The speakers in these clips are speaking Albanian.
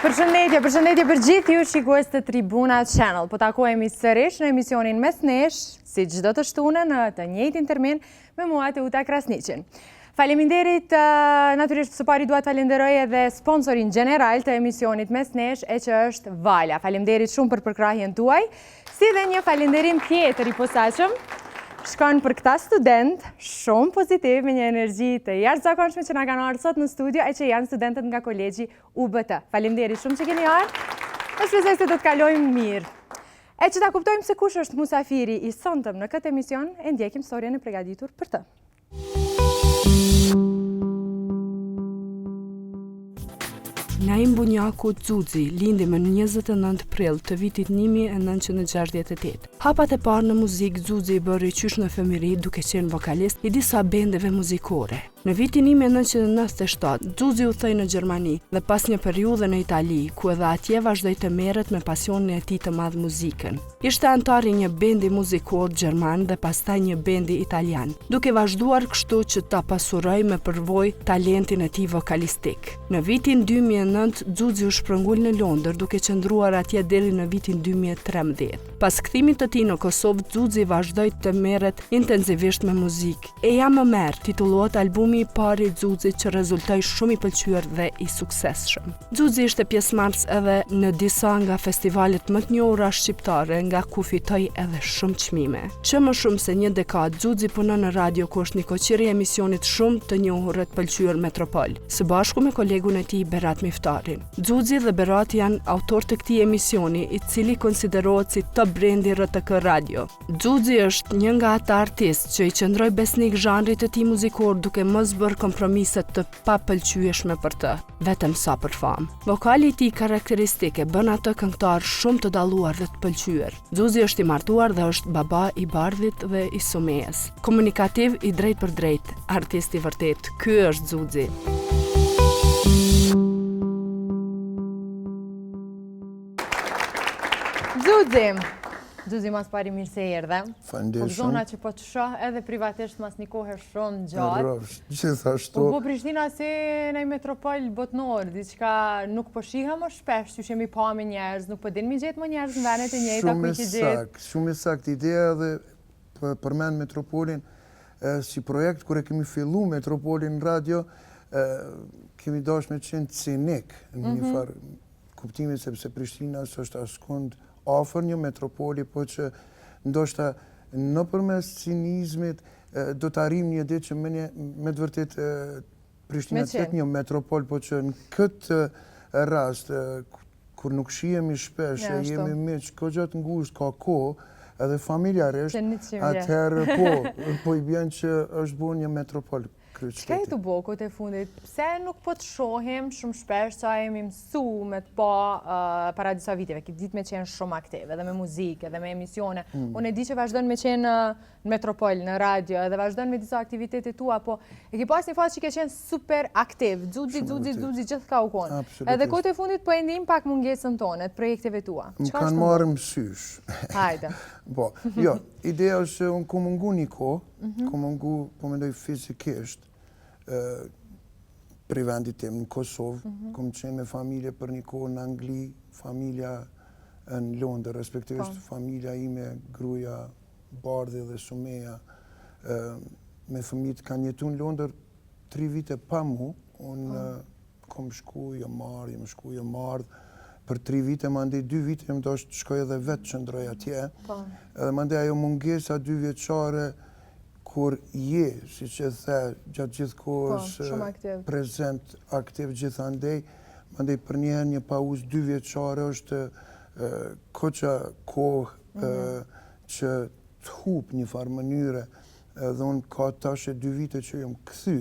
Përshëndetje, përshëndetje për gjithë ju shikues të Tribuna Channel. Po takohemi sërish në emisionin Mes Nesh, si çdo të shtune në të njëjtin termin me mua Teuta Krasniqin. Faleminderit, natyrisht së pari dua të falenderoj edhe sponsorin gjeneral të emisionit Mes Nesh e që është Vala. Faleminderit shumë për përkrahjen tuaj, si dhe një falenderim tjetër i posaçëm shkon për këta studentë shumë pozitiv me një energji të jashtëzakonshme që na kanë ardhur sot në studio e që janë studentët nga kolegji UBT. Faleminderit shumë që keni ardhur. E shpresoj se do të kalojmë mirë. E që ta kuptojmë se kush është musafiri i sontëm në këtë emision, e ndjekim storjen e pregaditur për të. Naim Bunjaku Xuxi lindi më 29 prill të vitit 1968. Hapat e parë në muzikë Xuxi i bëri qysh në fëmijëri duke qenë vokalist i disa bendeve muzikore. Në vitin 1997, Xuxi udhëtoi në Gjermani dhe pas një periudhe në Itali, ku edhe atje vazhdoi të merret me pasionin e tij të madh muzikën. Ishte anëtar i një bendi muzikor gjerman dhe pastaj një bendi italian, duke vazhduar kështu që ta pasurojë me përvojë talentin e tij vokalistik. Në vitin 2009, Xuxi u shpërngul në Londër duke qëndruar atje deri në vitin 2013. Pas kthimit të tij në Kosovë, Xuxi vazhdoi të merret intensivisht me muzikë. Eja më merr, titullohet albumi i parë i Xuxit që rezultoi shumë i pëlqyer dhe i suksesshëm. Xuxi ishte pjesëmarrës edhe në disa nga festivalet më të njohura shqiptare, nga ku fitoi edhe shumë çmime. Që më shumë se një dekadë, Xuxi punon në radio ku është nikoqir i emisionit shumë të njohur e të pëlqyer Metropol, së bashku me kolegun e tij Berat Miftarin. Xuxi dhe Berati janë autorë të këtij emisioni, i cili konsiderohet si top brendi RTK Radio. Xuxi është një nga ata artistë që i qëndroi besnik zhanrit të tij muzikor duke mos bërë kompromise të papëlqyeshme për të, vetëm sa për famë. Vokali i tij karakteristik e bën atë këngëtar shumë të dalluar dhe të pëlqyer. Xuxi është i martuar dhe është baba i Bardhit dhe i Sumejës. Komunikativ i drejtpërdrejtë, artist i vërtetë, ky është Xuxi. Xuxi, Xuxi mas pari mirë se erdhe. Faleminderit Po gëzona që po të shoh edhe privatisht mas një kohe shumë gjatë. Rrofsh, gjithashtu. U bo Prishtina si një metropol botnor, diçka nuk po shiha më shpesh, që jemi pa me njerëz, nuk po din mi gjetë më njerëz në venet e njëjta ku i ki gjetë. Shumë e saktë, ideja edhe përmend Metropolin si projekt, kur e kemi fillu Metropolin në radio, kemi dash me qenë cinik në një mhm. farë kuptimi sepse Prishtina s'është askund afër një metropoli, po që ndoshta nëpërmes cinizmit do të arrijmë një ditë që me, një, me të vërtetë Prishtina të jetë një metropol, po që në këtë rast, kur nuk shihemi shpesh, e jemi miq, goxha të ngushtë, ka kohë, edhe familjarisht, atëherë po, po i bjen që është bo një metropol kryeqyteti. Çka je tu bo kohët e fundit? Pse nuk po të shohim shumë shpesh sa jemi mësu me të pa para disa viteve? Ki ditë me qenë shumë aktiv, edhe me muzikë, edhe me emisione. Mm. Unë e di që vazhdon me qenë në Metropol, në radio, edhe vazhdon me disa aktivitete tua, po e ki pas një fazë që ke qenë super aktiv, Xuxi, Xuxi, Xuxi, gjithkah u konë. Edhe kohët e fundit po e ndim pak mungesën tonde, të projekteve tua. Më kanë marrë mësysh. Hajde. Po, jo, ideja është se unë kom mungu një kohë, mhm. kom mungu, po mendoj fizikisht, prej vendit tim në Kosovë, mhm. kom qenë me familje për një kohë në Angli, familja në Londër, respektivisht po. familja ime, gruja, Bardhi dhe Sumeja me fëmijët kanë jetu në Londër tri vite pa mu, unë po. kom shku, jom ardhë, jom shku, jom ardhë, për tri vite, mandej dy vite jom dashtë të shkoj edhe vetë qëndroj atje. Po. Edhe mandej ajo mungesa dy vjeçare, kur je, siç e the, gjatë gjithë kohës, po, prezent, aktiv gjithandej, mandej përnjëherë një pauzë dy vjeçare është koqa kohë mhm. që të hup një farë mënyre, edhe unë ka tash e dy vite që jom kthy,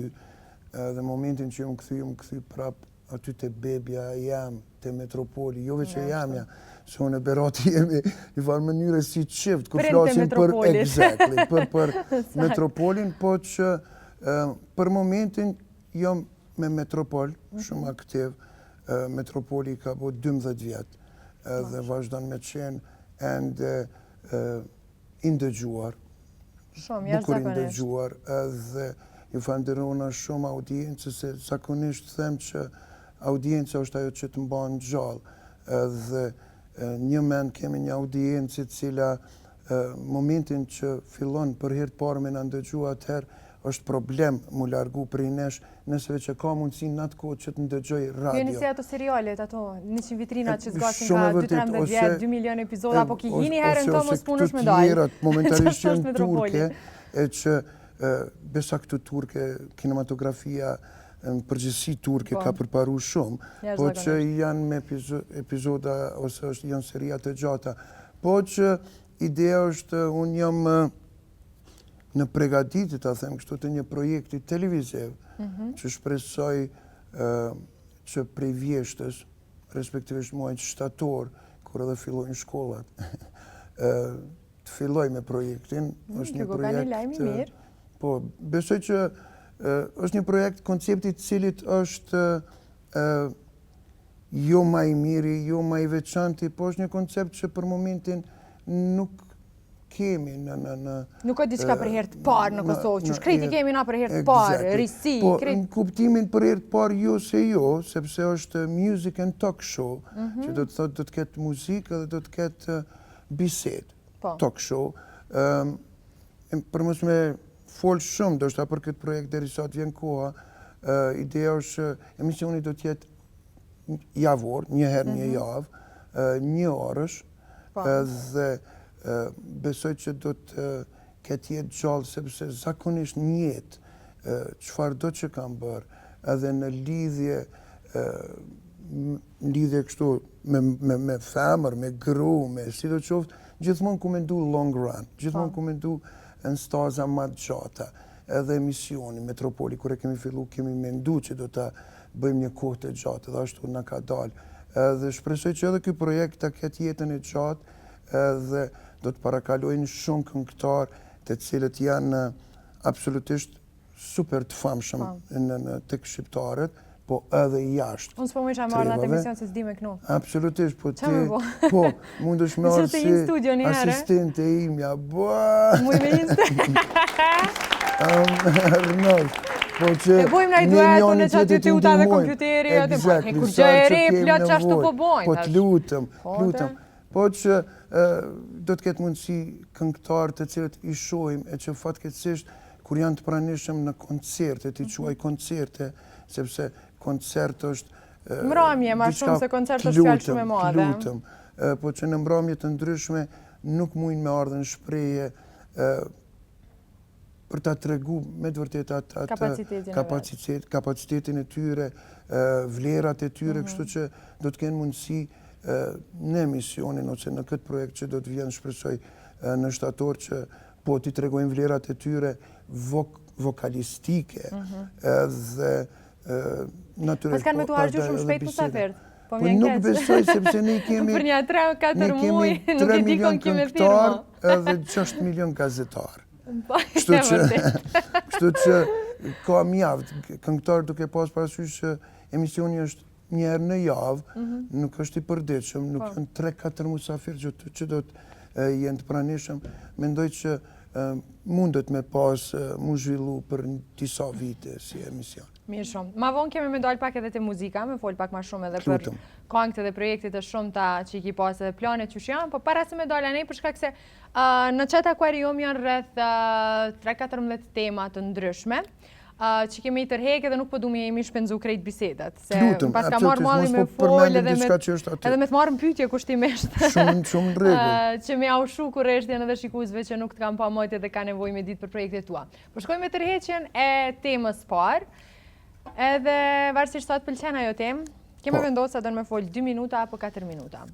edhe momentin që jom kthy, jom kthy prap aty te bebja jem, te Metropoli, jo veç e jemja, se unë e Berati jemi një farë mënyre si çift, kur flasim për, exactly, për, për Metropolin, po që për momentin jom me Metropol, mhm. shumë aktiv, Metropoli ka bo 12 vjet, dhe vazhdon me qenë ende i ndëgjuar, Shumë, bukur i ndëgjuar, edhe ju falënderona shumë audiencës, se zakonisht them që Audienca është ajo që të mban gjallë dhe njëmend kemi një audiencë e cila momentin që fillon për herë të parë me na ndëgju atëherë është problem mu largu prej nesh nëse veç e ka mundësi në atë kohë që të ndëgjoj radio. Jeni si ato serialet, ato 100 vitrina që zgasin ka 2-13 vjet, 2 milion epizoda, po ki hi një herë në to mos punësh me dalë. Ose këto tjerat, momentalisht janë turke, e që besa këtu turke, kinematografia, në përgjithësi turke ka po. përparu shumë, po që janë me epizoda ose është janë seria të gjata. Po që ideja është unë jam në pregatitje, ta them kështu, të një projekti televiziv, mhm. që shpresoj që prej vjeshtës, respektivisht muajit shtator, kur edhe fillojnë shkollat, të filloj me projektin. Mm, është një projekt... Një lajm i mirë. Po, besoj që është një projekt koncepti i të cilit është jo ma i miri, jo ma i veçanti, po është një koncept që për momentin nuk kemi në në në Nuk ka diçka për herë të parë në Kosovë, që krejt i kemi na për herë të parë, risi, po, krejt. Po, në kuptimin për herë të parë jo se jo, sepse është music and talk show, mhm. që do të thotë do të ketë muzikë dhe do të ketë bisedë, po. talk show. Për mos me folë shumë, ndoshta për këtë projekt derisa të vjen koha, ideja është që emisioni do të jetë javor, një herë një mhm. javë, një orësh, po. dhe besoj që do të ketë jetë gjallë, sepse zakonisht në jetë, çfarëdo që kam bërë, edhe në lidhje, në lidhje kështu me, me, me femër, me gru, me sido qoftë, gjithmonë ku mendu long run, gjithmonë po. ku mendu në staza ma të gjata. Edhe emisioni, Metropoli, kur e kemi fillu, kemi mendu që do të bëjmë një kohë të gjatë, edhe ashtu na ka dalë. Edhe shpresoj që edhe ky projekt të ketë jetën e gjatë, edhe do të parakalojnë shumë këngëtarë të cilët janë absolutisht super të famshëm po. në në tek shqiptarët, po edhe jashtë. Unë s'po më isha marrë në atë emision se s'di me knu. Absolutisht, po ti, po, mundesh me ardhë si asistente imja, bo! Muj me një Rënosh, po që... E bojmë naj duet, unë që aty Teuta dhe kompjuteri, aty, po, e kur gjë e re, plot që ashtu po bojnë. Po të lutëm, po, lutëm. Po që do të ketë mundësi këngëtarë të cilët i shohim e që fatkeqësisht kur janë të pranishëm në koncerte, t'i mhm. quaj koncerte, sepse koncert është Mramje, ma shumë se koncert është fjalë shumë e madhe. Lutëm, po që në mramje të ndryshme nuk mujnë me ardhë në shprehje për ta tregu me të vërtetë atë kapacitetin, kapacitetin e tyre, vlerat e tyre, mhm. kështu që do të kenë mundësi në emisionin ose në këtë projekt që do të vjen shpresoj në shtator që po t'i tregojnë vlerat e tyre vokalistike mhm. edhe natyrisht... Pas kanë me t'u harxhu shumë shpejt musafirët. Po, po nuk besoj sepse ne kemi për një 3-4 muaj nuk e di kon kemi thirrë. Edhe 6 milion gazetar. Po, kështu që kështu që ka mjaft këngëtar duke pas parasysh që emisioni është një herë në javë, mhm. nuk është i përditshëm, nuk po. janë 3-4 musafirë që, që do të jenë të pranishëm, mendoj që mundet me pas mu zhvillu për disa vite si emision. Mirë shumë. Ma vonë kemi me dalë pak edhe te muzika, me folë pak ma shumë edhe për këngët edhe projektet e shumta që i ki pas edhe planet që janë, po para se me dalë anej për shkak se Në qat akuarium janë rreth 3-14 tema të ndryshme, që kemi i tërhek edhe nuk po du me i shpenzu krejt bisedat. Se Lutem, pas ka marrë malli me po fol edhe me, edhe me të marrë në pyetje kushtimisht. Shumë, shumë në rregull. Që me jau shu kureshtjen edhe shikuesve që nuk të kanë pa moti dhe ka nevojë me ditë për projektet tua. Po shkojmë me tërheqjen e temës parë, edhe varësisht sa të pëlqen ajo temë, kemi po. vendosë a don me fol 2 minuta apo 4 minuta.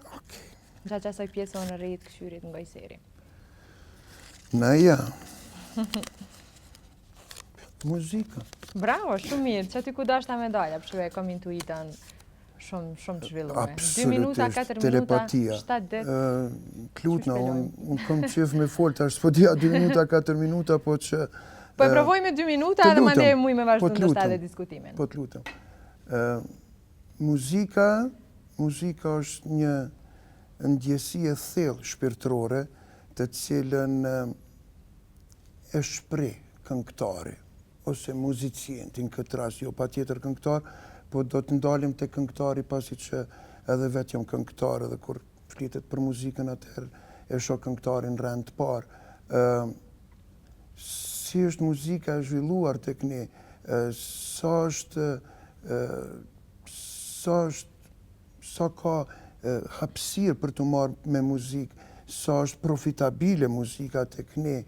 Okej. Gjatë qasaj pjesë unë rri të këqyri të ngoj seri. Na ja. Muzika. Bravo, shumë mirë. Qaty ku dashta me dalë, për e kam intuitën shumë, shumë të zhvillume. 2 minuta, 4 minuta, 7 ditë. T'lutna, unë un kam qef me folë, tash s'po di a 2 minuta, 4 minuta, po që... Po e provoj me 2 minuta edhe mandej muj me vazhdu po ndoshta edhe diskutimin. Po të lutem. Muzika, Muzika është një ndjesi e thellë shpirtërore të cilën e shpreh këngëtari ose muzicienti në këtë rast, jo patjetër këngëtar, Po do të ndalem te këngëtari pasi që edhe vetë jam këngëtar edhe kur flitet për muzikën atëherë e shoh këngëtarin në rend të parë. Ë si është muzika e zhvilluar tek ne, sa është sa është sa ka hapësirë për t'u marrë me muzikë, sa është profitabile muzika tek ne,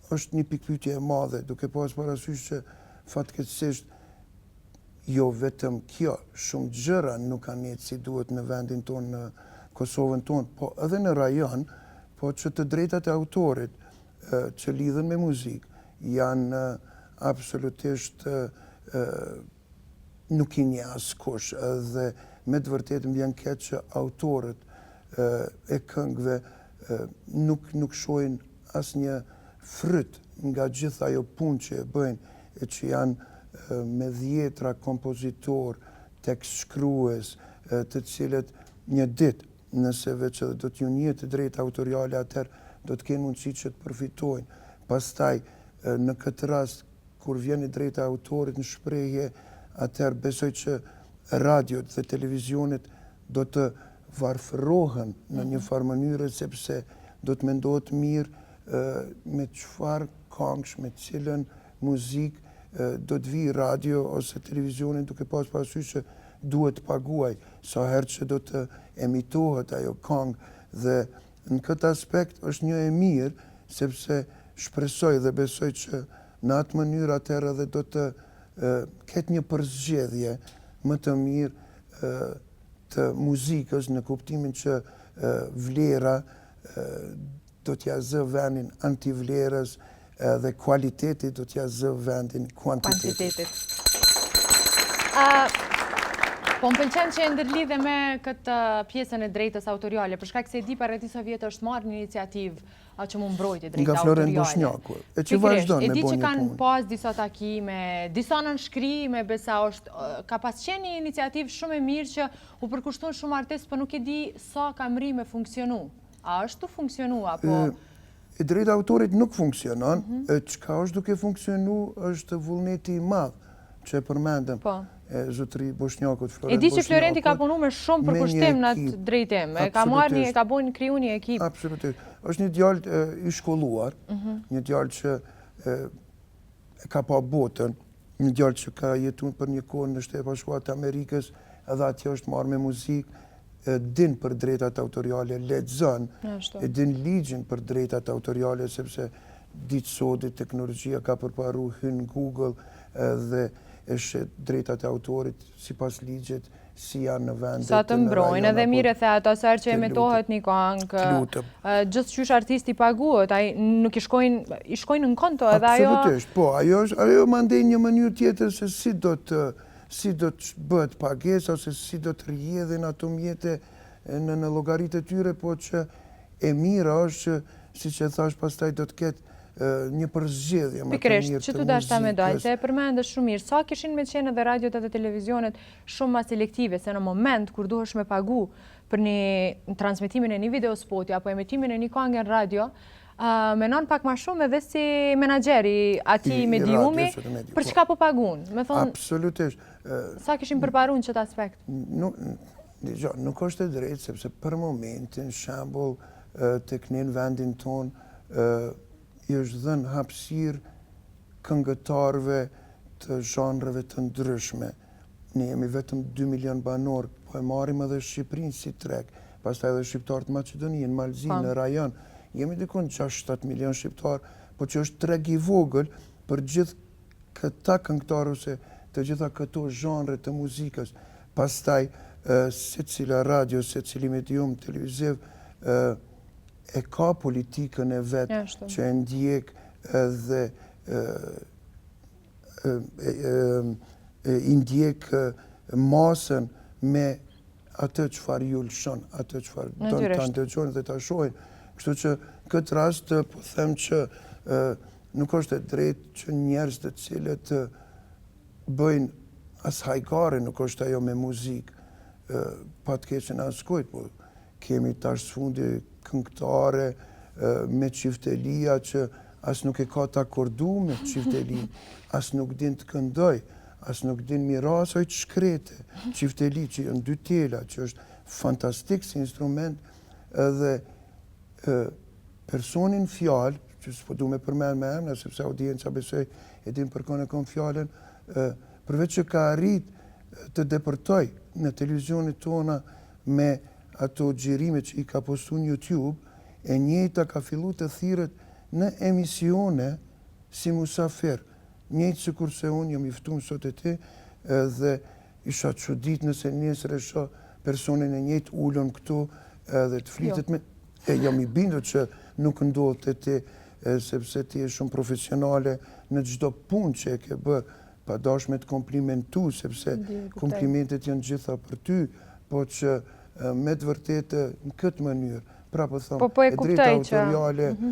është një pikëpyetje e madhe, duke pas parasysh që fatkeqësisht jo vetëm kjo, shumë gjëra nuk kanë ecë si duhet në vendin tonë, në Kosovën tonë, po edhe në rajon, po që të drejtat e autorit që lidhen me muzikë janë absolutisht nuk i njeh askush dhe me të vërtetë më vjen keq që autorët e këngëve nuk nuk shohin asnjë fryt nga gjithë ajo punë që e bëjnë e që janë me dhjetra kompozitorë, tekstshkrues, të cilët një ditë, nëse veç edhe do t'ju njihet e drejta autoriale, atëherë do të kenë mundësi që të përfitojnë. Pastaj, në këtë rast, Kur vjen e drejta e autorit në shprehje, atëherë besoj që radiot dhe televizionet do të varfërohen në një farë mënyre sepse do të mendohet mirë me çfarë kangësh, me cilën muzikë do të vijë radio ose televizioni duke pas parasysh që duhet të paguaj sa herë që do të emitohet ajo kangë dhe Në këtë aspekt është një e mirë, sepse shpresoj dhe besoj që në atë mënyrë atëherë edhe do të ketë një përzgjedhje më të mirë të muzikës në kuptimin që vlera do t'ia zë vendin antivlerës Edhe kualiteti do t'ia zë vendin kuantitetit. Po më pëlqen që e ndërlidhe me këtë pjesën e drejtës autoriale, për shkak se e di para disa vjet është marrë një iniciativë që m'u mbrojt e drejta autoriale. Nga Florent Boshnjaku, e që vazhdon me bo një punë. E di që kanë pas disa takime, disa nënshkrime, besa është, ka pas qenë një iniciativë shumë e mirë që u përkushtun shumë artistë, po nuk e di sa ka mrri me funksionu. A është tu funksionu, apo... E drejta e autorit nuk funksionon, mhm. çka është duke funksionu është vullneti i madh që e përmendëm po. e zotëri Boshnjakut, Florent E di që Florenti ka punu me shumë përkushtim në atë drejtim, e ka marrë një, e ka bojnë kriju një ekip. Absolutisht. është një djalë i shkolluar, mhm. një djalë që e ka pa botën, një djalë që ka jetu për një kohë në Shtetet e Bashkuara të Amerikës, edhe atje është marrë me muzikë, din për drejtat autoriale, lexon, e din ligjin për drejtat autoriale, sepse ditë sodit teknologjia ka përparu, hyn në Google dhe e sheh drejtat e autorit sipas ligjit, si janë në vende Sa të mbrojnë, edhe mirë e the ato, sa herë që emitohet një kangë, gjithqysh artisti paguhet, ai nuk i shkojnë, i shkojnë në konto edhe ajo... Absolutisht, po, ajo është, ajo mandej një mënyrë tjetër se si do të, si do të bëhet pagesa, ose si do të rrjedhin ato mjete në në llogaritë e tyre, po që e mira është që, siç e thashë, pastaj do të ketë një përzgjedhje më të mirë të muzikës. Pikërisht, qëtu dashta me dalë, se e përmende shumë mirë, sa kishin me qenë edhe radiot edhe televizionet shumë ma selektive, se në moment kur duhesh me pagu për një transmetimin e një video spoti apo emitimin e një kange në radio, menon pak ma shumë edhe si menaxher i atij mediumi, për çka po pagun? Me thonë, Absolutisht. Sa kishin përparu në qëtë aspekt? Nuk, nuk është e drejtë, sepse për momentin, shembull, tek ne në vendin tonë, i është dhënë hapësirë këngëtarëve të zhanreve të ndryshme. Ne jemi vetëm 2 milion banorë, po e marrim edhe Shqipërinë si treg, pastaj edhe shqiptarët në Maqedoni, në Mal t'Zi, po. në rajon. Jemi dikun 6-7 milion shqiptarë, po që është treg i vogël për gjithë këta këngëtarë ose të gjitha këto zhanre të muzikës. Pastaj, secila radio, secili medium televiziv, e ka politikën e vet që e ndjek dhe i ndjek masën me atë çfarë ju lëshon, atë çfarë don ta ndëgjojnë dhe ta shohin. Kështu që këtë rast po them që nuk është e drejtë që njerëz të cilët bëjnë as hajgare nuk është ajo me muzikë, pa të keqen askujt, po Kemi tash së fundi këngëtare me çiftelia që as nuk e ka të akordu me çiftelin, as nuk din të këndoj. as nuk din m'i ra asaj të shkrete, çifteli që janë dy tela, që është fantastik si instrument edhe personi në fjalë, që s'po du me përmend me emna, sepse audienca besoj e din për kon e kom fjalën, përveç që ka arrit të depërtoj në televizionet tona me ato xhirime që i ka postu në YouTube, e njëjta ka fillu të thirret në emisione si musafir, njëjtë sikurse unë jam i ftum sot te ti, edhe isha çudit nëse nesër e shoh personin e njëjtë ulun këtu edhe të flitet jo. me e jam i bindur që nuk ndodh te ti sepse ti je shumë profesionale në çdo punë që e ke bërë pa dash me të komplimentu, sepse komplimentet janë gjitha për ty, po që me të vërtetë në këtë mënyrë, pra po them, po, po e drejta autoriale, mhm.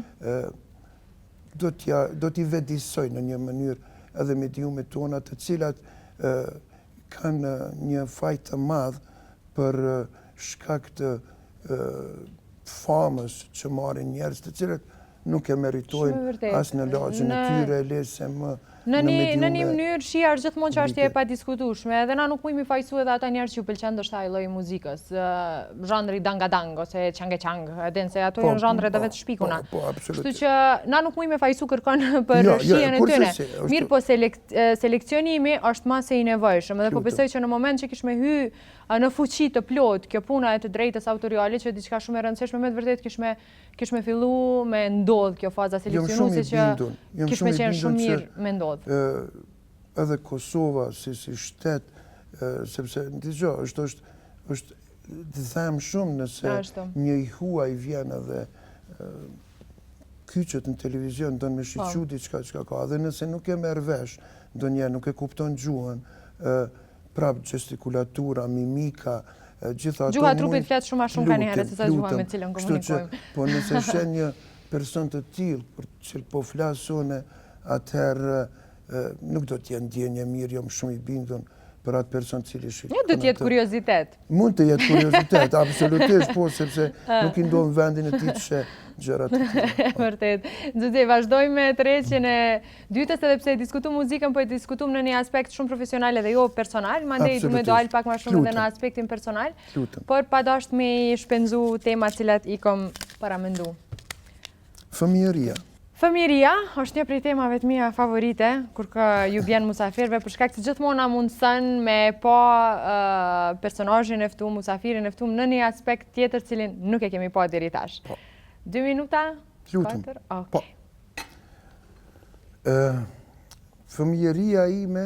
do t'i vetëdijsoj në një mënyrë edhe mediumet tona të cilat kanë një faj të madh për shkak të famës që marrin njerëz të cilët nuk e meritojnë as në lagjen e tyre, le se më në një në një mënyrë shija është gjithmonë çështje e padiskutueshme, edhe na nuk mujmë i fajsu edhe ata njerëz që ju pëlqen ndoshta ai lloj i muzikës, zhanri danga dang ose çang e çang, edhe se ato po, janë zhanre të po, vetë shpikuna. Po, po, Kështu që na nuk mujmë me fajsu kërkon për jo, jo, shijen e tyre. Mirëpo seleksionimi është ma se i nevojshëm, edhe po besoj që në moment që kish me hy në fuqi të plotë kjo puna e të drejtës autoriale që diçka shumë e rëndësishme me të vërtetë kish me kish me fillu me ndodh kjo faza seleksionuese që kish me qenë shumë mirë me ndodh. Edhe Kosova si si shtet, sepse ndëgjo, është është është të them shumë nëse një i huaj vjen edhe kyçet në televizion, don me shiqu po. diçka çka ka, edhe nëse nuk e merr vesh, ndonjëherë nuk e kupton gjuhën, prap gestikulatura, mimika, gjitha ato Gjuha e trupit flet shumë ma shumë kanjëherë se sa gjuha me cilën komunikojmë. Po nëse sheh një person të tillë për të cilë po flas unë, atëherë nuk do të jetë ndjenjë e mirë, jam shumë i bindun për atë person i cili shikon. Do të jetë kuriozitet. Mund të jetë kuriozitet, absolutisht, po, sepse nuk i ndodh në vendin e tij të sheh gjëra të tilla. Vërtet. Xuxi, vazhdojmë me tërheqjen e dytës edhe pse e diskutum muzikën, po e diskutum në një aspekt shumë profesional edhe jo personal, mandej du me dalë pak ma shumë edhe në aspektin personal, por pa dasht me i shpenzu temat cilat i kom paramendu. Fëmijëria. Fëmijëria është një prej temave të mia favorite kur ka ju bjen musafirëve për shkak se gjithmonë na mundëson me pa uh, personazhin e ftum, musafirin e ftum në një aspekt tjetër cilin nuk e kemi pa deri tash. Po. Dy minuta? Lutem. Katër? Okay. Po. Fëmijëria ime,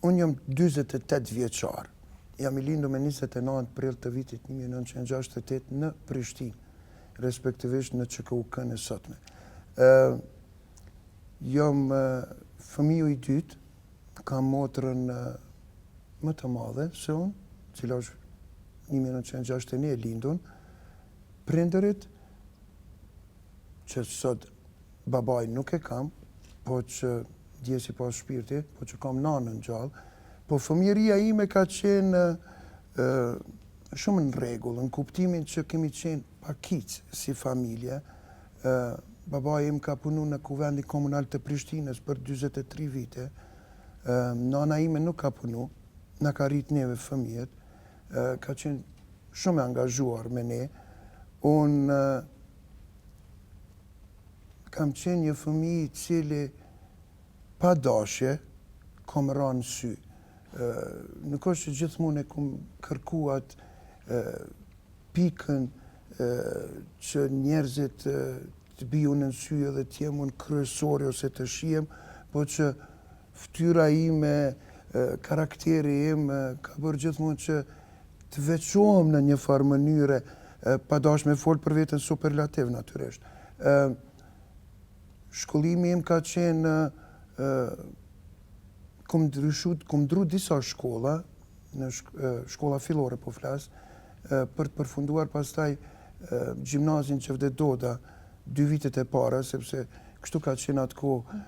unë jam 48 vjeçar. Jam i lindur me 29 prill të vitit 1968 në Prishtinë, respektivisht në QKUK-në e sotme. Jam fëmiu i dytë, kam motrën më të madhe se unë, cila është 1961 e lindun, Prindërit, që sot babain nuk e kam, po që djesë i pastë shpirti, po që kam nanën gjallë, po fëmijëria ime ka qenë shumë në rregull, në kuptimin që kemi qenë pakicë si familje. Babai im ka punu në Kuvendin Komunal të Prishtinës për 43 vite. Nana ime nuk ka punu, na ka rritë neve fëmijët. ka qenë shumë e angazhuar me ne. Unë kam qenë një fëmijë i cili pa dashje kom ra në sy. Nuk është që gjithmonë e kom kërku atë pikën që njerëzit të bijun në sy edhe të jem unë kryesori ose të shihem, po që Fytyra ime, karakteri im, ka bërë gjithmonë që të veçohem në një farë mënyre, pa dashtë me folë për veten superlativ, natyrisht. Shkollimi im ka qenë, kom ndryshu, kom ndru disa shkolla, në shkolla fillore po flas, për të përfunduar pastaj gjimnazin Xhevdet Doda, dy vitet e para, sepse kështu ka qenë atë kohë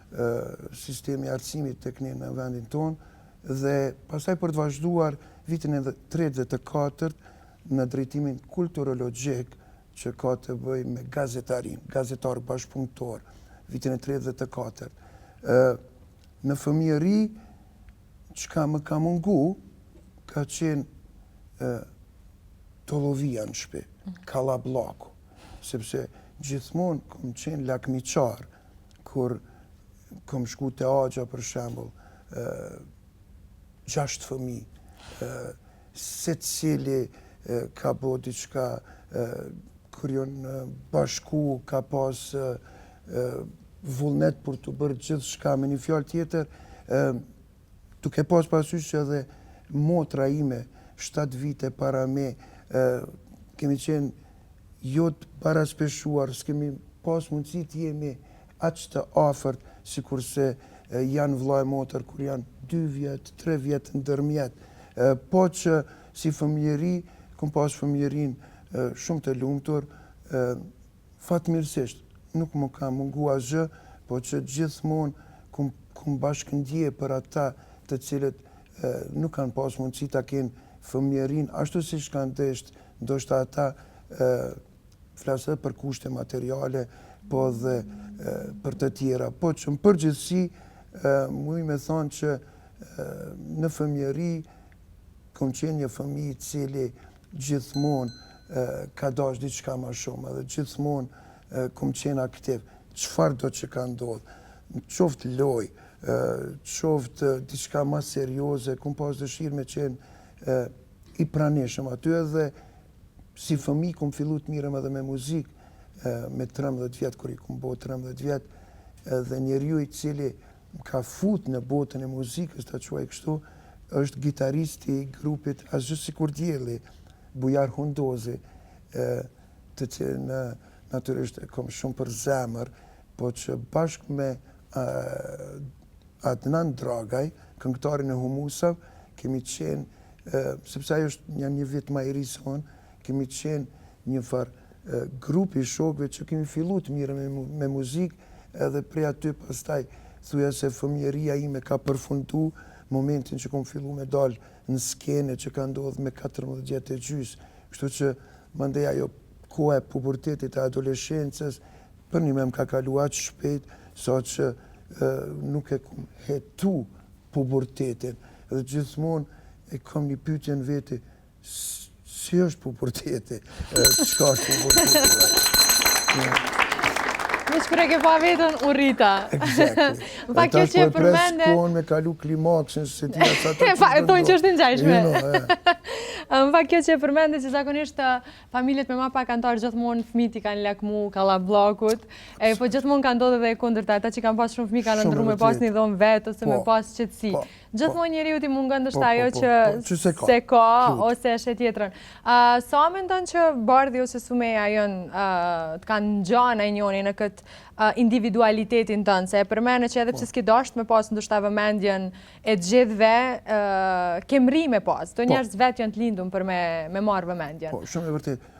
sistemi i arsimit tek ne në vendin tonë, dhe pastaj për të vazhduar vitin e tretë dhe të katërt në drejtimin kulturologjik që ka të bëjë me gazetarinë, gazetar bashkëpunëtor, vitin e tretë dhe të katërt. Në fëmijëri, çka më ka mungu, ka qenë tollovia në shpi, kallabllaku, sepse gjithmonë kom qenë lakmiqar, kur kom shku te axha për shembull, gjashtë fëmi, secili ka bo diçka, kur jonë bashku, ka pas vullnet për të bërë gjithçka, me një fjalë tjetër, duke pas parasysh që edhe motra ime, 7 vite para me, kemi qenë jo të baraspeshuar, s'kemi pas mundësi të jemi aq të afërt, sikurse janë vlla e motër, kur janë 2 vjet, 3 vjet ndërmjet. Po që si fëmijëri, kom pas fëmijërinë shumë të lumtur, fatmirësisht, nuk më ka mungu asgjë, po që gjithmonë kum, kum bashkëndje për ata të cilët nuk kanë pas mundësi ta kenë fëmijërinë, ashtu siç kanë desht, ndoshta ata flas edhe për kushte materiale, po dhe për të tjera. Po që në përgjithësi, muj me thonë që në fëmijëri, kom qenë një fëmijë i cili gjithmonë ka dash diçka ma shumë edhe gjithmonë kom qenë aktiv, çfarëdo që ka ndodhë, qoftë lojë, qoftë diçka ma serioze, kom pas dëshirë me qenë i pranishëm aty edhe si fëmijë kom fillu të mirrem edhe me muzikë, me 13 vjet, kur i kom bo 13 vjet, edhe njeriu i cili më ka fut në botën e muzikës, ta quaj kështu, është gitaristi i grupit Asgjë sikur dielli, Bujar Hundozi, të cilin natyrisht e kom shumë për zemër, po që bashkë me Adnan Dragaj, këngëtarin e Humusave, kemi qenë, sepse ai është një një vit ma i ri se unë, kemi qenë një farë grupi i shokëve që kemi fillu të mirremi me muzikë, edhe prej aty pastaj thuja se fëmijëria ime ka përfundu momentin që kom fillu me dal në skene që ka ndodhë me 14 vjet e gjysë. Kështu që mandej ajo koha e pubertetit e adoleshencës përnjëmend më ka kalu aq shpejt sa që nuk e kom jetu pubertetin. Dhe gjithmonë e kom një pyetje në veti, si është puberteti? Çka është puberteti? Veç kur e ke pa vetën, u rrita. Exactly. Në fakt kjo që e përmende... Po e pres me kalu klimaksin, se ti atë të... E thonë që është e ngjashme. Në fakt kjo që e përmende që zakonisht familjet me ma pak anëtarë gjithmonë fëmijët i kanë lakmu kallabllakut, e po gjithmonë ka ndodhë edhe e kundërta, ata që kanë pas shumë fëmijë kanë ëndrru me pas një dhomë vetë ose me po, pas qetësi. Po, po. Gjithmonë njeriut i mungon ndoshta ajo që s'e ka ose e sheh tjetrën. Sa mendon që Bardhi ose Sumeja janë të kanë ngja në njoni në këtë individualitetin tënd, se e përmende që edhe pse s'ke dashtë me pas ndoshta vëmendjen e të gjithëve ke mrri me pas. Do njerëz vetë janë të lindun për me, me marrë vëmendjen. Po, shumë e vërtetë.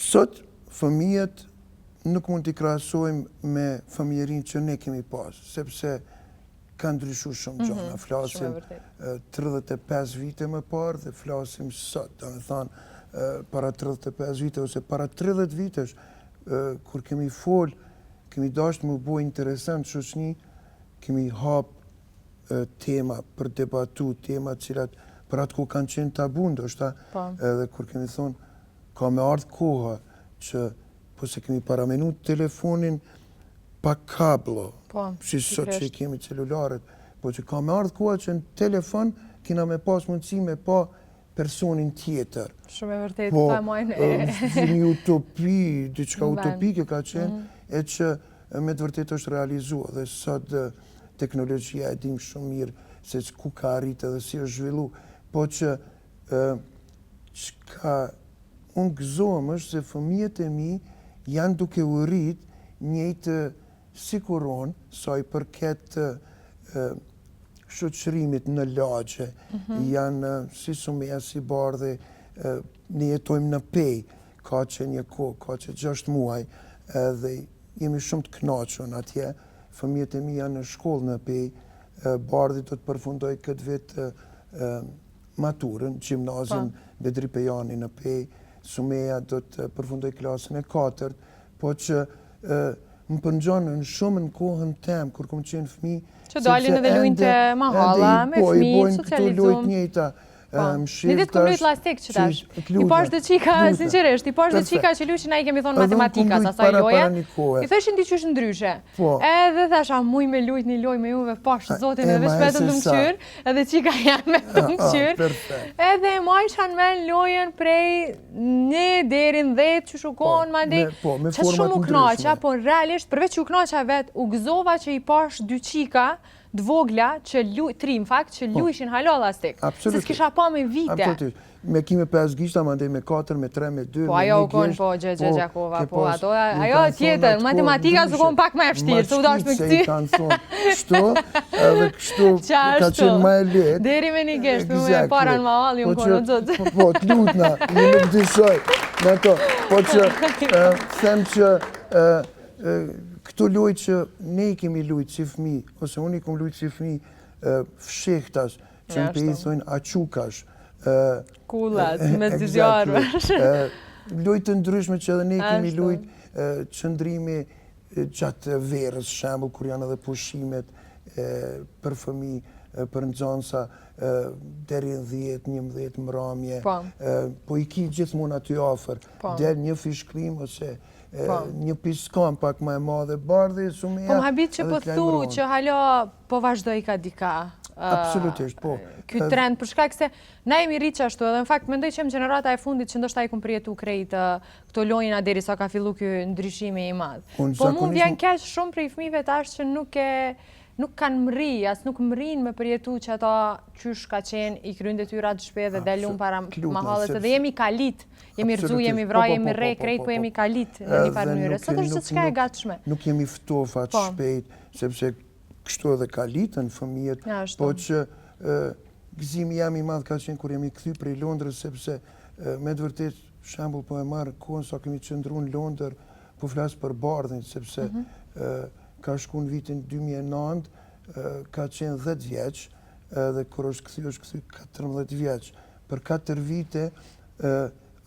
Sot, fëmijët nuk mund t'i krahasojmë me fëmijërinë që ne kemi pas, sepse ka ndryshu shumë mhm, gjona. Flasim 35 vite më parë dhe flasim sot, domethanë, para 35 vite ose para 30 vitesh, kur kemi fol, kemi dashtë me u bo interesant n'shoqni, kemi hap tema për debatu, tema të cilat për atë kohë kanë qenë tabu ndoshta, po. edhe kur kemi thonë, ka me ardhë koha që po s'e kemi paramenu telefonin pa kablo, po, si sot që i kemi celularët, po që ka me ardhë koha që në telefon kina me pas mundësi me pa personin tjetër. Shumë e vërtetë, po, ta mojnë e... Një utopi, diçka utopike ka qenë, mhm. e që me të vërtetë është realizu, dhe sot teknologjia e dim shumë mirë se ku ka arritë dhe si është zhvillu, po që çka unë gëzohem është se fëmijët e mi janë duke u rrit njëjtë sikur unë, sa i përket shoqërimit në lagje, mhm. janë si Sumeja, si Bardhi, ne jetojmë në Pejë, ka që një kohë, ka që 6 muaj, dhe jemi shumë të knaqun atje, fëmijët e mi janë në shkollë në Pejë, Bardhi do të përfundojë këtë vit maturën, gjimnazin po. Bedri Pejani në Pejë, Sumeja do të përfundojë klasën e katërt, po që më përngjan shumë në kohën tem, kur kom qenë fëmi. Që dalin edhe lujnë te mahalla, me po, fëmijë, socializum. Po, i bojnë këto lojë të njëjta. Po. Një ditë kom lujt lastik që tash. I pash dy çika, sinqerisht, i pash dy çika që lujshin, na i kemi thonë matematika, asaj loje. I thëshin diqysh ndryshe. Po. Edhe thash, a muj me lujt një lojë me juve, pash zotin edhe veç vetëm të më edhe çika janë me të më Edhe e majsha në men lojën prej një deri në dhetë që shukon, po, mandej, po, që shumë u knaqa, po realisht, përveç që u knaqa vetë, u gëzova që i pash dy çika, të vogla që lu, tri në fakt që po. lujshin hala lastik. Se s'kisha pa me vite. Absolutisht. Me ki me 5 gishta, mandej me 4, me 3, me 2, po, me ajo u kon, po, gjë, gjë, po, Gjakova, po, ato, ajo tjetër, matematika s'u kon pak më e vështirë, se u dash me këty. Se i kanë thonë, kështu, edhe kështu, ka qenë më e lehtë. Deri me një gisht, me para në mahallë, ju konë, të Po, po, të lutna, një nuk dyshoj, në to, po që, them që, Këto lojë që ne i kemi lujtë si fëmi, ose unë i kom lujtë si fëmi, fshehtas, që në Pejë thojnë açukash. Kullat, me dy zjarrësh. Lojë të ndryshme që edhe ne i kemi lujtë, qëndrimi gjatë verës, shembull, kur janë edhe pushimet për fëmi, për nxënësa, deri në 10, 11 mramje, po. po i ki gjithmonë aty afër, po. del një fishklim ose Po. Një piskam pak më e madhe, Bardhi, Sumeja... Po më habit që po thu që hala po vazhdojka dika. Absolutisht, po. Ky trend, për shkak se na jemi rritë ashtu, edhe në fakt mendoj që jemi gjenerata e fundit që ndoshta i kum përjetu krejt këto lojna deri sa ka fillu ky ndryshimi i madh. Po mu vjen keq shumë prej fëmijëve tash që nuk e nuk kanë mrri, as nuk mrrin me përjetu që ata qysh ka qenë i kryn detyrat në shpi dhe delun para mahallës edhe jemi kalit Jemi rrëzu, jemi vra, po, po, jemi po, rre, krejt po jemi kalit në një farë mënyre. Sot është gjithçka e gatshme. Nuk jemi ftof aq shpejt, sepse kështu edhe kalitën fëmijët, po që gëzimi jem i madh ka qenë kur jemi kthy prej Londrës, sepse me të vërtet shembull po e marr kohën sa kemi qëndru në Londër, po flas për Bardhin, sepse mhm. ka shku në vitin 2009, ka qenë 10 vjeç, edhe kur është kthy, është kthy 14 vjeç. Për 4 vite,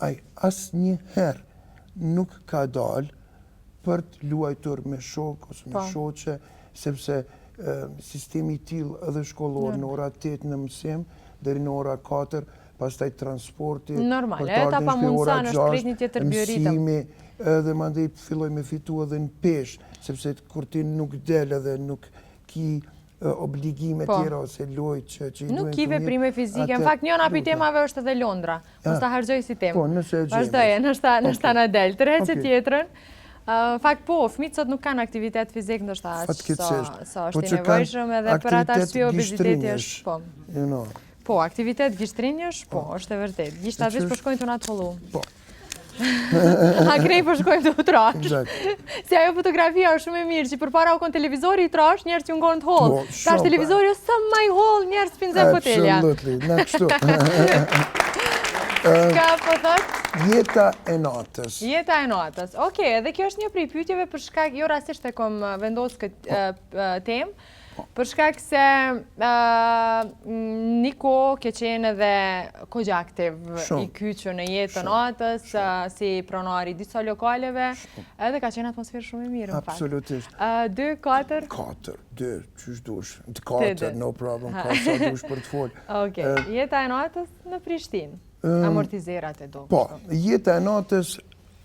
ai asnjëherë nuk ka dalë për të luajtur me shokë ose me po. shoqe, sepse sistemi i tillë edhe shkollor në ora 8 në mësim, deri në ora 4, pastaj transporti, Normal, për të ardhur në shtëpi ora 6, mësimi, edhe mandej filloi me fitu edhe në peshë, sepse kur ti nuk del edhe nuk ki obligime po. tjera ose lojë që që i Nuk ki veprime fizike. Në fakt, njëna prej temave është edhe Londra. Mos ta harxhoj si temë. Po, nëse e gjejmë. Vazhdoje, nështë nështë na del. Tërheqe tjetrën. Në fakt, po, fëmijët sot nuk kanë aktivitet fizik, ndoshta aq sa, sa është po i nevojshëm edhe për atë arsye obeziteti është, po. You know. Po, aktivitet gishtrinjësh, po, po. është e vërtetë. Gishtat veç po shkojnë tu na thollu. Po. A krej po shkojmë tu u trash. Si ajo fotografia është shumë e mirë, që përpara u kon televizori i trash, njerëz që u kon të hollë. Po, Tash televizori është sa më i hollë, njerëz p'i nxen fotelja. Absolutely, na kështu. Çka po thot? Jeta e natës. Jeta e natës. Okej, edhe kjo është një prej pyetjeve për shkak jo rastisht e kom vendos këtë po. temë. Për shkak se një kohë ke qenë edhe kogja aktiv i kyçur në jetën e natës, si pronar i disa lokaleve, edhe ka qenë atmosferë shumë e mirë në fakt. Absolutisht. Dy, katër? Katër, dy, qysh dush. Katër, no problem, ka sa dush për të folë. Okej, jeta e natës në Prishtinë, amortizerat e do. Po, jeta e natës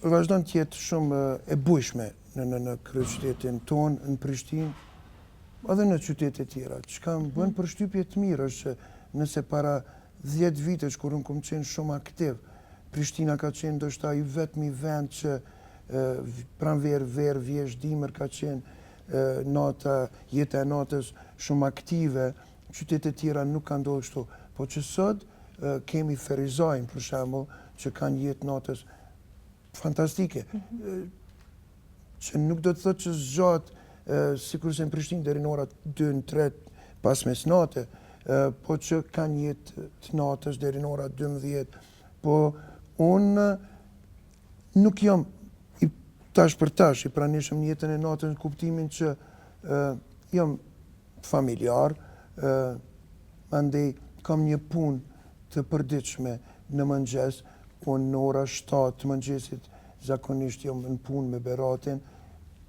vazhdon të jetë shumë e bujshme në në kryeqytetin tonë, në Prishtinë, Edhe në qytete tjera. Çka më bën përshtypje të mirë është që nëse para 10 vitesh kur unë kom qenë shumë aktiv, Prishtina ka qenë ndoshta i vetmi vend që pranverë, verë, vjeshtë, dimër ka qenë nata, jeta e natës shumë aktive, qytete tjera nuk ka ndodhur kështu. Po që sot kemi Ferizajn për shembull, që kanë jetë natës fantastike. Mhm. Që nuk do të thotë që zgjat sikurse në Prishtinë deri në ora 2 në 3 pas mesnate, po që kanë jetë të natës deri në ora 12. Po unë nuk jam i tash për tash i pranishëm në jetën e natës në kuptimin që jam familjar, mandej kam një punë të përditshme në mëngjes, unë në ora 7 të mëngjesit zakonisht jam në punë me Beratin,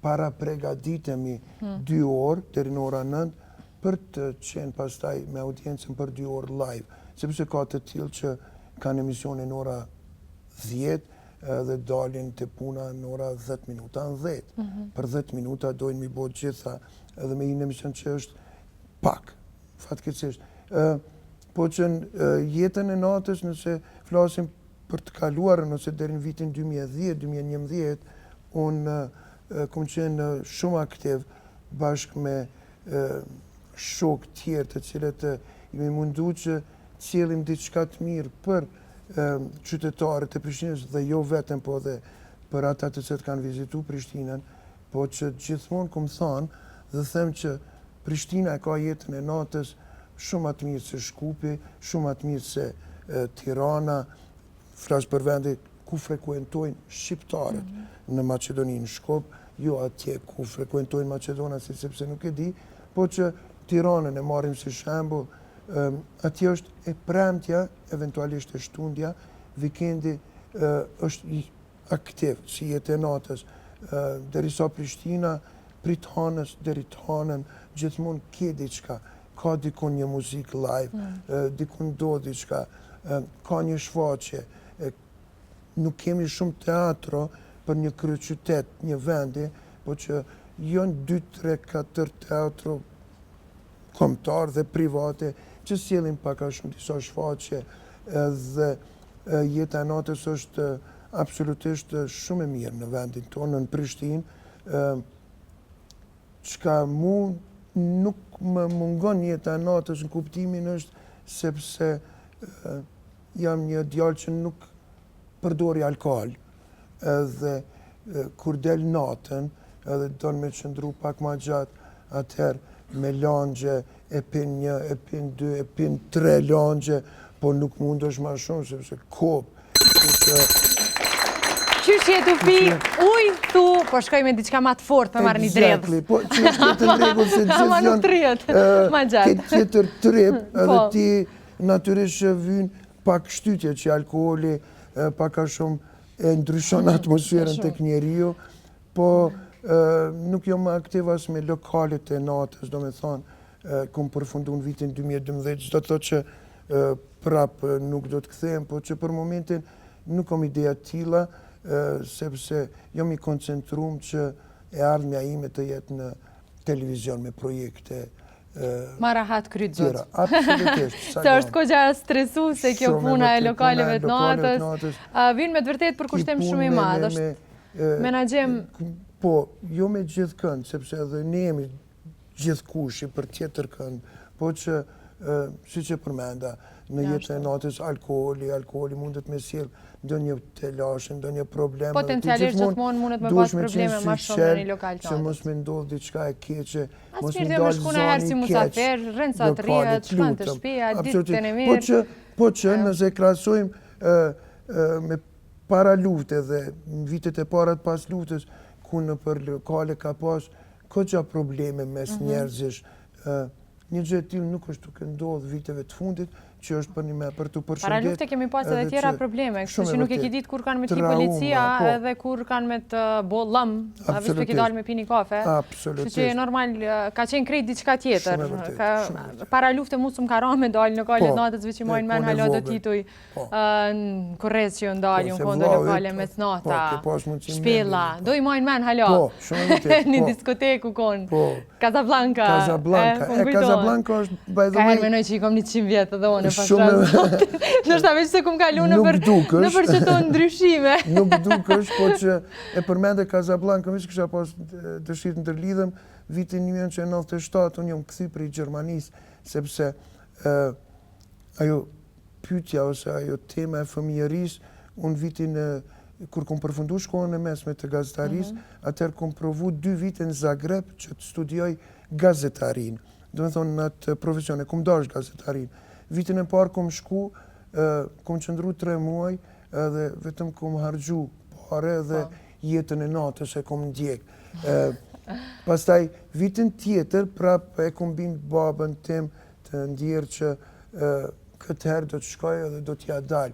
para pregaditemi hmm. 2 orë, deri në ora 9, për të qenë pastaj me audiencën për dy orë live, sepse ka të tillë që kanë emisione në ora 10 dhe dalin te puna në ora 10 minuta në 10. Mm -hmm. Për 10 minuta dojnë mi bo gjitha edhe me hi në emision që është pak, fatkeqësisht. Po që në jetën e natës, nëse flasim për të kaluarën ose deri në vitin 2010, 2011, unë kom qenë shumë aktiv bashkë me shokë tjerë të cilët jemi mundu që të sjellim diçka të mirë për qytetarët e Prishtinës dhe jo vetëm po dhe për ata të cilët kanë vizitu Prishtinën, po që gjithmonë kom thanë dhe them që Prishtina e ka jetën e natës shumë ma të mirë se Shkupi, shumë ma të mirë se Tirana, flas për vende ku frekuentojnë shqiptarët mm -hmm. në Maqedoni, në Shkup, jo atje ku frekuentojnë maqedonasit, sepse nuk e di, po që Tiranën e marrim si shembull, atje është e premtja, eventualisht e shtundja, vikendi është aktiv, si jetë e natës, derisa Prishtina, prej të hanës, deri të hanën, gjithmonë ke diçka, ka dikun një muzikë live, mm. dikun do diçka, ka një shfaqje, nuk kemi shumë teatro për një kryeqytet, një vendi, po që janë 2, 3, 4 teatro kombëtar dhe private që sjellin pak a shumë disa shfaqje dhe jeta e natës është absolutisht shumë e mirë në vendin tonë, në Prishtinë, çka mu nuk më mungon jeta e natës në kuptimin është sepse jam një djalë që nuk përdori alkohol edhe kur del natën edhe don me qëndru pak ma gjatë atëherë me langje e pin një, e pin dy, e pin tre langje, po nuk mundesh ma shumë sepse kop, që Qysh je tu pi ujë tu, po shkoj me diçka ma të fort me marrë një dredhë. Exactly, po që është këtë në rregull se gjithë janë... nuk rrihet, ma gjatë. Këtë tjetër trip, edhe po. ti natyrisht që vyn pak shtytje që alkoholi pak a shumë e ndryshon mm, atmosferën tek njeriu, po nuk jam më aktiv as me lokalet e natës, do me thonë, kom përfundu në vitin 2012, s'do të thotë që prap nuk do të kthehem, po që për momentin nuk kam ideja të tilla, sepse jam i koncentrum që e ardhmja ime të jetë në televizion me projekte Ma rahat kryt zot. Absolutisht. Se është kogja stresuese kjo puna e lokaleve të natës. Vin me të vërtet përkushtim shumë i madh, është menaxhim. Po, jo me gjithkënd, sepse edhe ne jemi gjithkushi për tjetërkënd, po që siç e përmenda, në jetën e natës alkoholi, alkoholi mundet me sjell ndonjë telashe, ndonjë problem. Potencialisht gjithmonë mundet me pas probleme ma shumë në një lokal të natës. Që mos me ndodhë diçka e keqe, mos me dalë zani i keq. si musafir, rrin sa të rrihet, shkon te shpia, ditën e mirë. Po që, po që nëse krahasojmë me para lufte dhe në vitet e para të pas luftës, ku nëpër lokale ka pas kogja probleme mes mhm. njerëzish, një gjë e tillë nuk është duke ndodhë viteve të fundit, që është për një me për të përshëndet. Para lufte kemi pas edhe tjera probleme, kështu që nuk e ki ditë kur kanë me të policia po. edhe kur kanë me të bo llëm, a veç pe ki dalë me pi ni kafe. Absolutisht. Kështu që normal, ka qenë krejt diçka tjetër. Para lufte mu s'më ka ra me dalë në lokale po, natës, veç i maj n'men hala do tituj. Po. Në kurrez që janë dalë, janë konë do lokale mesnata, shpella, do i maj n'men hala. Po, shumë e vërtetë. Një diskotekë u konë, po. Casablanca. Casablanca, e Casablanca është, by the way... Ka herë menoj që i kom 100 vjetë edhe unë, pas shumë... Ndoshta veç se kum kalu nëpër, nëpër qëto ndryshime. Nuk dukesh, po që e përmende Casablanca, veç kisha pas dëshirë ndërlidhem, vitin 1997, unë jam kthy prej Gjermanisë, sepse ajo pyetja ose ajo tema e fëmijërisë, unë vitin kur kom përfundu shkollën e mesme të gazetarisë, mm -hmm. atëherë kom provu dy vite në Zagreb që të studioj gazetarinë. Domethonë në atë profesion, e kom dash gazetarinë. Vitin e parë kom shku, kom qëndru tre muaj edhe vetëm kom harxhu pare dhe po. jetën e natës e kom ndjek. Pastaj, vitin tjetër, prap e kom bind babën tim të ndjerë që këtë herë do të shkoj edhe do t'ja dal.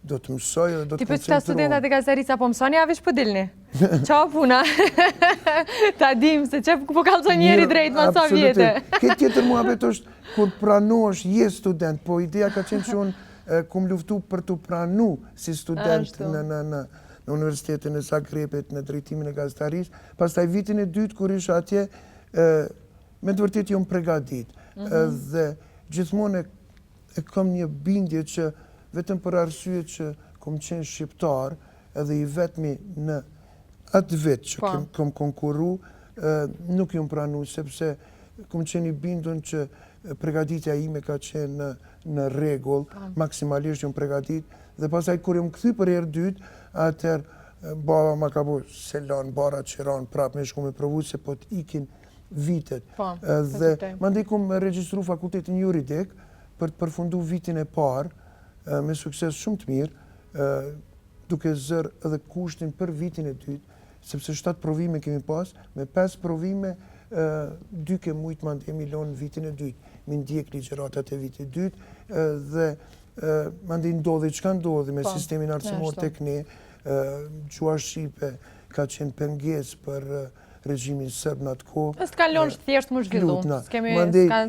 Do të mësoj dhe do të koncentrohem. Ti për qëta studentat e gazetarisë, po mësoni, a veç po dilni? Qa puna? Ta dim se që po kallzon njeri drejt, ma sa vjete. Këtë tjetër muhabet është, kur pranohesh, je student, po ideja ka qenë që unë kum luftu për t'u pranu si student në, në, në, në Universitetin e Zagrebit, në drejtimin e gazetarisë. Pastaj vitin e dytë, kur isha atje, me të vërtetë jom pregadit. Mhm. Dhe gjithmonë e kam një bindje që vetëm për arsye që kom qenë shqiptar edhe i vetmi në atë vit që po. kom konkuru, nuk jom pranu, sepse kom qenë i bindun që pregaditja ime ka qenë në, në rregull, po. maksimalisht jom pregadit, dhe pastaj kur jom kthy për herë dytë, atëherë baba ma ka bo se lanë bara që ranë prapë me shku me provu se po të ikin vitet. Po, dhe mandej kom regjistru fakultetin juridik për të përfundu vitin e parë me sukses shumë të mirë, duke zërë edhe kushtin për vitin e dytë, sepse 7 provime kemi pas, me 5 provime, dy ke mujtë mandej mi lonë vitin e dytë, mi ndjek ligjëratat e vitit dytë, dhe mandej ndodhi çka ndodhi me po, sistemin arsimor tek ne, gjuha shqipe ka qenë pengesë për regjimin serb në atë kohë. S'kanë lonë thjesht mu zhvillu. S'kemi,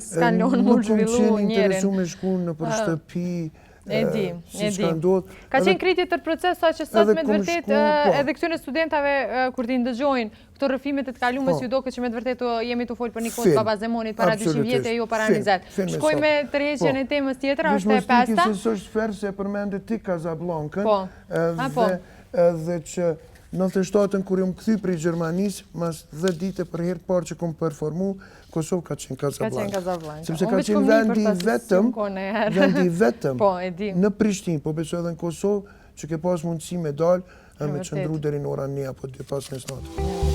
s'kanë lonë mu zhvillu njerin. Nuk kom qenë interesu me shku nëpër shtëpi, E di, e di. Ka qenë krejt tjetër proces, sa që sot me të vërtet po. edhe këtyre studentave kur t'i ndëgjojnë këto rrëfimet e të kalumes po. ju doket që me të vërtet jemi tu folë për një kohë të Baba Zemonit para 200 vjetë e jo para 20. Shkoj me tërheqjen po. e temës tjetër, është e pesta. Se s'është fer se përmende ti Casablancën, po. dhe që 97-ën kur jom kthy prej Gjermanisë, mas 10 dite për herë të parë që kom performu, Kosovë ka qenë Casablanca. Ka qenë Casablanca. Sepse ka qenë vendi i vetëm, vendi i vetëm, po, e di. në Prishtinë, po besoj edhe në Kosovë, që ke pas mundësi me dalë, me qëndru deri në ora 1 apo 2 pas mesnate.